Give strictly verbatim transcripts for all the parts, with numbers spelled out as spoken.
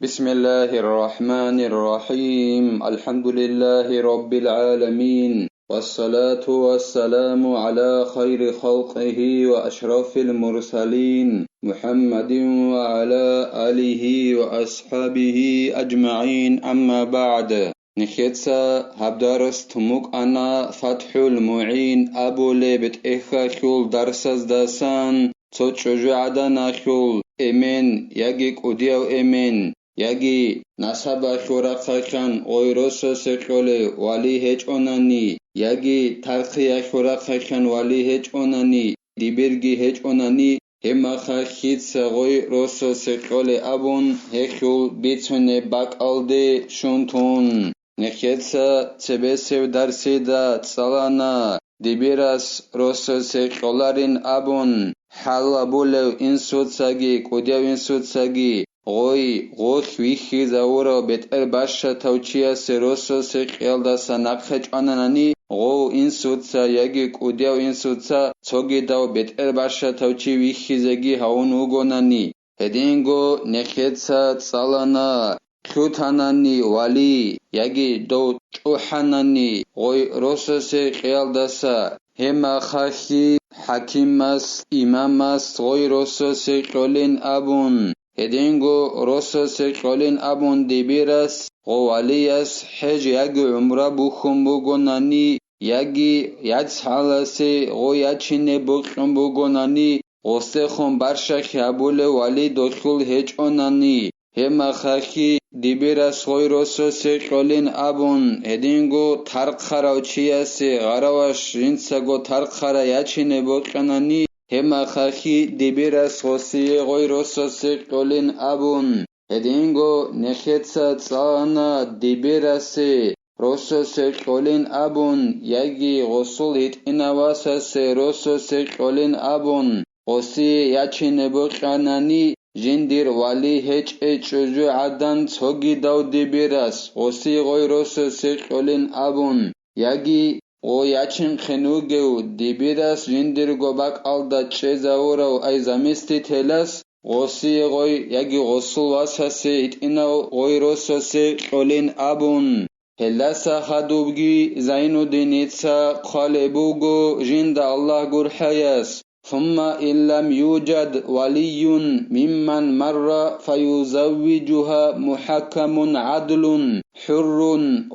بسم الله الرحمن الرحيم. الحمد لله رب العالمين. والصلاة والسلام على خير خلقه وأشرف المرسلين محمد وعلى آله وأصحابه أجمعين. أما بعد. Нехеца гьаб дарс тумукъана ФатхӀул МугӀин абулеб тӀехьалъул дарсаздасан цо чӀужугӀаданалъул эмен яги кӀудияв эмен, яги насабалъул рахъалъан гъой росасе кьолев вали гьечӀонани, яги тархъиялъул рахъалъан вали гьечӀонани, дибирги гьечӀонани, гьебмахалъ лъица гъой росасе кьолеб абун гьелъул бицунеб бакӀалде щун тун. Нехеца цебесев дарсида цӀалана, дибирас росасе кьоларин абун, хӀалабулев инсуцаги кӀудияв инсуцаги гъой, гъолъ вихьизавурав бетӀер бащатав чиясе росасе кьиялдаса нахъе чӀвананани, гъов инсуца яги кӀудияв инсуца цогидав бетӀер бащатав чи вихьизеги гьавун вугонани, гьединго нехеца цӀалана, лъутанани вали, яги дов чӀухӀанани гъой росасе кьиялдаса, гьебмахалъ хӀакимас, имамас гъой росасе кьолин абун, гьединго росасе кьолин абун дибирас гъо валияс хӀеж яги гӀумра бухьун бугонани, яги яцгӀаласе гъо ячине бокьун бугонани, гъосдехун барщахъ гьабулев вали долъул гьечӀонани, гьебмахалъ дибирас гъой росасе кьолин абун, гьединго тархъарав чиясе гъараваш жинцаго тархъара ячине бокьанани, гьебмахалъ дибирас гъосие гъой росасе кьолин абун, гьединго нехеца цӀалана дибирасе росасе кьолин абун, яги гъосул гьитӀинав васасе росасе кьолин абун, гъосие ячине бокьанани, жиндир вали гьечӀей чӀужугӀадан цогидав дибирас гъосие гъой росасе кьолин абун, яги гъо ячинхъин вугев дибирас жиндирго бакӀалда чӀезавурав ай заместителас гъосие гъой яги гъосул васасе гьитӀинав гъой росасе кьолин абун. Гьелдаса хадубги Зайнуддиница хъвалеб буго жинда Аллагь гурхӀаяс: ثم إن لم يوجد ولي ممن مر فيزوجها محكم عدل حر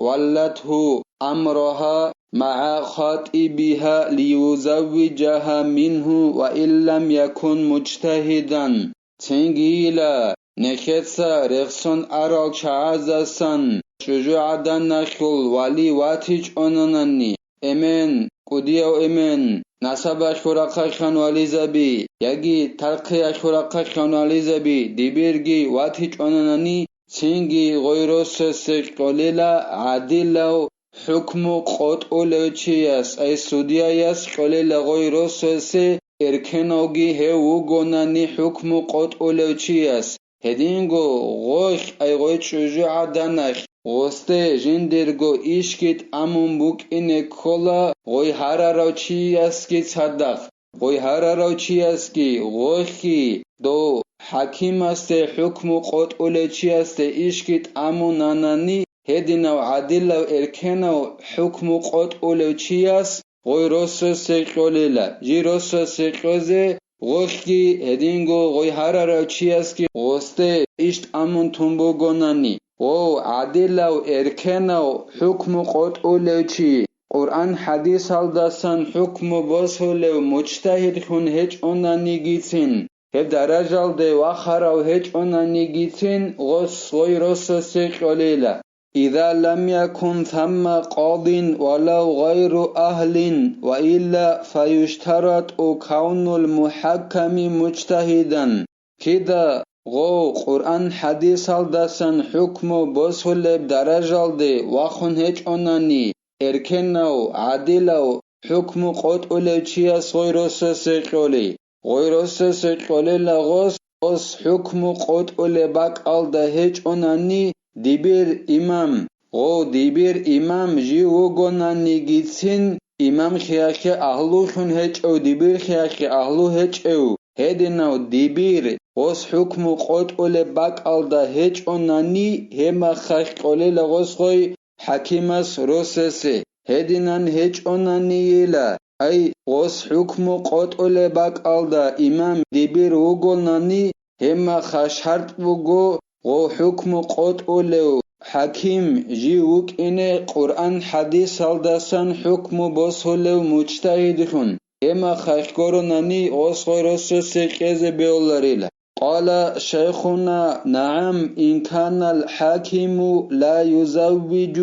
ولته أمرها مع خطيبها ليزوجها منه وإن لم يكن مجتهدا. Цинги йила, нехеца рехсон арал чагӀаздасан чӀужугӀаданалъул вали ватичӀонанани, эмен, кӀудияв эмен, насабалъул рахъалъан вализаби, яги тархъиялъул рахъалъан вализаби дибирги ватичӀонанани, цинги гъой росасе кьолила гӀадилав хӀукму къотӀулев чияс, ай судияяс кьолила гъой росасе, эркенавги гьев вугонани хӀукму къотӀулев чияс, гьединго гъолъ ай гъой чӀужугӀаданалъ гъосде жиндирго ишги тӀамун букӀине ккола гъой гьарарав чиясги цадахъ, гъой гьарарав чиясги гъолъги дов хӀакимасде хӀукму къотӀулев чиясде ишги тӀамунанани, гьединав гӀадилав эркенав хӀукму къотӀулев чияс гъой росасе кьолила, жий росасе кьезе гъолъги гьединго гъой гьарарав чиясги гъосде иш тӀамун тун бугонани, гъов гӀадилав эркенав хӀукму къотӀулев чи, Къуръан-хӀадисалдасан хӀукму босулев мужтагьидлъун гьечӀонанигицин, гьеб даражалде вахарав гьечӀонанигицин гъос гъой росасе кьолила. إذا لم يكن ثم قاض ولو غير أهل، وإلا فيشترط كون المحكم مجتهدا. Кида гъов Къуръан-хӀадисалдасан хӀукму босулеб даражалде вахун гьечӀонани, эркенав, гӀадилав хӀукму къотӀулев чияс гъой росасе кьоли, гъой росасе кьолела гъос, гъос хӀукму къотӀулеб бакӀалда гьечӀонани дибир имам, гъов дибир имам жив вугонанигицин, имамлъиялъе агьлулъун гьечӀев, дибирлъиялъе агьлу гьечӀев, гьединав дибир, гъос хӀукму къотӀулеб бакӀалда гьечӀонани, гьеб мехалъ кьолела гъос гъой хӀакимас росасе, гьединан гьечӀонанийила, ай, гъос хӀукму къотӀулеб бакӀалда имам дибир вугонани, гьеб мехалъ шартӀ буго, гъов хӀукму къотӀулев хӀаким жив вукӀине Къуръан-хӀадисалдасан хӀукму босулев мужтагьидлъун, гьеб мехалъ гуронани гъос гъой росасе кьезе бегьуларила. قال شيخنا: نعم، إن كان الحاكم لا يزوج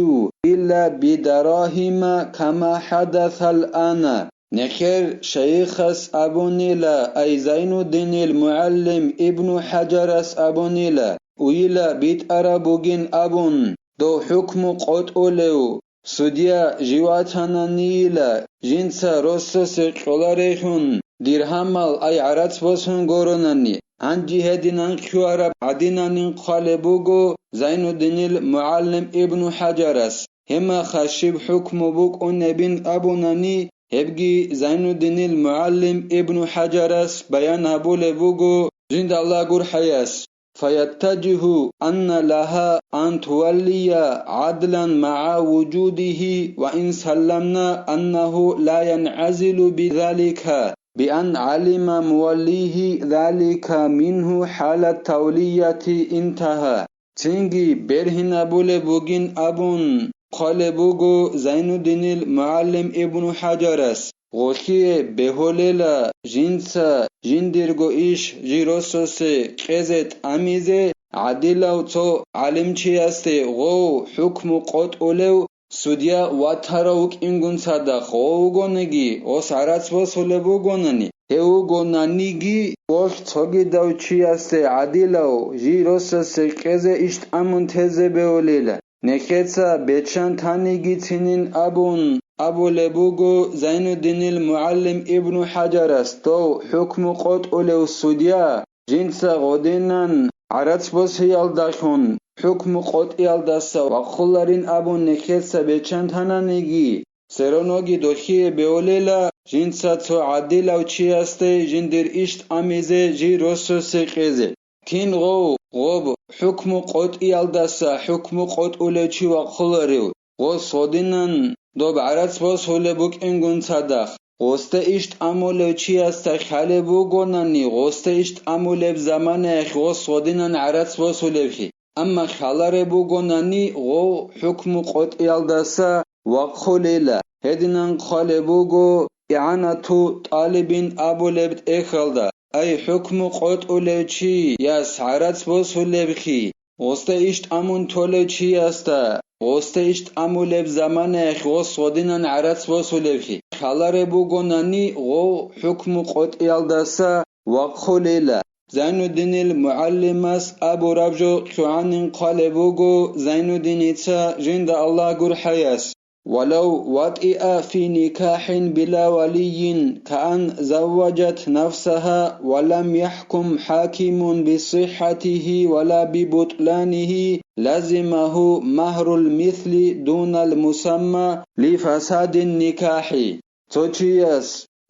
إلا بدراهم كما حدث الآن. Нехер шайихас абунила, ай Зайнуддинил мугӀаллим Ибну ХӀаджарас абунила, уйила битӀараб бугин абун, дов хӀукму къотӀулев судья жив ватананийила, жинца росасе кьоларелъун диргьамал ай гӀарац босун гуронани, гьанже гьединан ккараб гӀадинанин хъвалеб буго Зайнуддинил мугӀаллим Ибну ХӀаджарас, гьеб мехалъ щиб хӀукму букӀунебин абунани, гьебги Зайнуддинил мугӀаллим Ибну ХӀаджарас баян гьабулеб буго жинда Аллагь гурхӀаяс. فيتجه أن لها أن تولي عدلا مع وجوده، وإن سلمنا أنه لا ينعزل بذلك، بأن علم موليه ذلك منه حال التولية، انتهى. Цинги бергьинабулеб бугин абун хъвалеб буго Зайнуддинил мугӀаллим Ибну ХӀаджарас, гъолъие бегьулела жинца жиндирго иш жий росасе кьезе тӀамизе, гӀадилав цо гӀалимчиясде гъов хӀукму къотӀулев судья ватарав вукӀингун цадахъ гъов вугониги, гъос гӀарац босулеб бугонани, гьев вугонаниги, гъолъ цогидав чиясде гӀадилав жий росасе кьезе иш тӀамун тезе бегьулила. Нехеца беччан танигицинин абун абулеб буго Зайнуддинил мугӀаллим Ибну ХӀаджарас, дов хӀукму къотӀулев судья, жинца гъодинан гӀарац босиялдалъун хӀукму къотӀиялдаса вахъуларин абун нехеца беччан тананиги, цероноги дохие беолела, жинца цо гӀадилав чиясде жиндир иш тӀамизе жий рососе кьезе. Кин гъов, гъоб, хӀукму къотӀиялдаса хӀукму къотӀулев чи вахъуларев, гъос гъодинан доб гӀарац босулеб букӀингун цадахъ, гъосда иш тӀамулев чиясда хъалеб бугонани, гъосда иш тӀамулеб заманаялъ гъос гъодинан гӀарац босулевлъи. Амма хъалареб бугонани, гъов хӀукму къотӀиялдаса вахъулила. Гьединан хъвалеб буго ИгӀанату тӀалибин абулеб тӀехьалда, ай хӀукму къотӀулев чияс гӀарац босулебхъи, гъосда иш тӀамун толев чиясда, гъосда иш тӀамулеб заманаялъ гъос гъодинан гӀарац босулебхъи, хъалареб бугонани, гъов хӀукму къотӀиялдаса вахъулила. Зайнуддинил мугӀаллимас абураб жо лъугӀанин хъвалеб буго Зайнуддиница жинда Аллагь гурхӀаяс: ولو وطئ في نكاح بلا ولي كأن زوجت نفسها ولم يحكم حاكم بصحته ولا ببطلانه لزمه مهر المثل دون المسمى لفساد النكاح. Цо чияс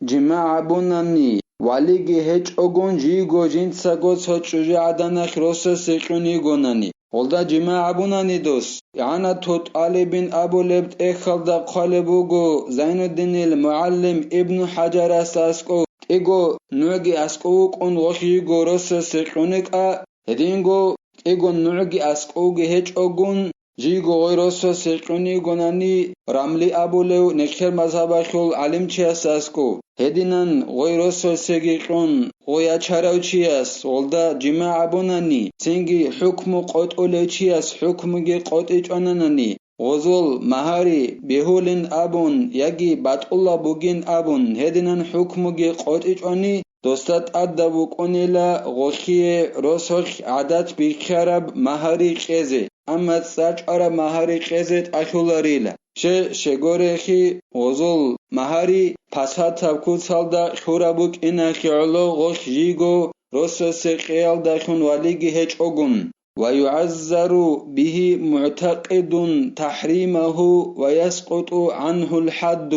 жимагӀ гьабунани, валиги гьечӀогун жийго жинцаго цо чӀужугӀаданалъ росасе кьун йигонани, гъолда жимагӀ гьабунани дос, ИгӀанату тӀалибин абулеб тӀехьалда хъвалеб буго Зайнуддинил мугӀаллим Ибну ХӀаджарасда аскӀов, кӀиго нугӀги аскӀов вукӀун гъолъ жийго росасе кьун йикӀа, гьединго кӀиго нугӀги аскӀовги гьечӀогун, жийго гъой росасе кьун йигонани, Рамли абулев нехер мазгьабалъул гӀалимчиясда аскӀов, гьединан гъой росасеги кьун, гъой ячарав чияс гъолда жимагӀ гьабунани, цинги хӀукму къотӀулев чияс хӀукмуги къотӀичӀонанани, гъозул магьари бегьулин абун яги батӀулаб бугин абун гьединан хӀукмуги къотӀичӀони, досда тӀадаб букӀунила гъолъие росулъ гӀадат бихьараб магьари кьезе, амма цӀа чӀвараб магьари кьезе тӀалъуларила. Ще-, щегорехи гъозул магьари пасатаб куцалда лъураб букӀиналъе гӀоло гъолъ жийго росасе кьеялдалъун валиги гьечӀогун. ويعذر به معتقد تحريمه ويسقط عنه الحد.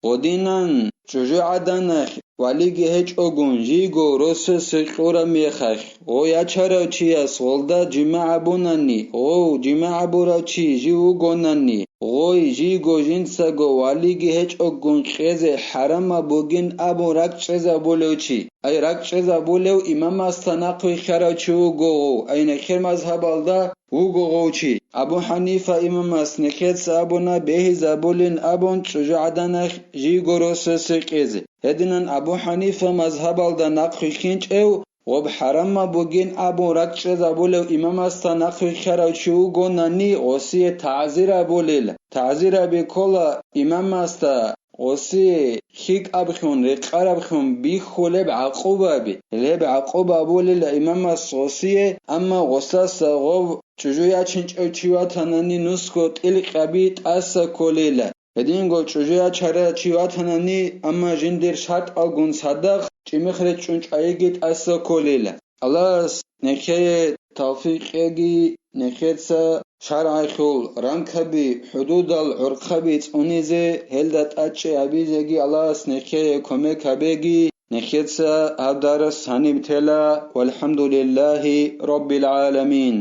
Гъодинан чӀужугӀаданахъ валиги гьечӀогун, жийго росасе кьураб мехалъ, гъо ячарав чияс гъолда жимагӀ абунани, гъов жимагӀ абурав чи жив вугонани, гъой жийго жинцаго валиги гьечӀогун кьезе хӀарамаб бугин абун ракӀчӀезабулев чи, ай ракӀчӀезабулев имамасда нахъвилълъарав чи вуго гъов, ай нехер мазгьабалда вуго гъов чи. Абу ХӀанифа имамас нехеца абуна бегьизабулин абун чӀужугӀаданахъ жийго росасе кьезе. Гьединан Абу ХӀанифа мазгьабалда нахъвилълъинчӀев, гъоб хӀарамаб бугин абун ракӀчӀезабулев имамасда нахъвилълъарав чи вугонани, гъосие тагӀзир абулел. ТагӀзир аби ккола имамасда гъосие хьикӀабхъун, рекъарабхъун бихьулеб гӀакъубаби. Гьеб гӀакъуба абулела имамас гъосие, амма гъосдаса гъов чӀужу ячинчӀев чи ватанани нусго тӀилкьаби тӀаса кколела. Гьединго чӀужу ячарав чи ватанани, амма жиндир шартӀалгун цадахъ чӀимихъ речӀчӀун чӀвайиги тӀаса кколела. Аллагьас нехее тавфикъ кьеги, нехеца шаргӀалъул ранкаби, хӀудудал гӀурхъаби цӀунизе, гьелда тӀадчӀи гьабизеги Аллагьас нехее кумек гьабеги, нехеца гьаб дарас гьаниб тела. ВалхӀамдулиллагьи раббил гӀаламин.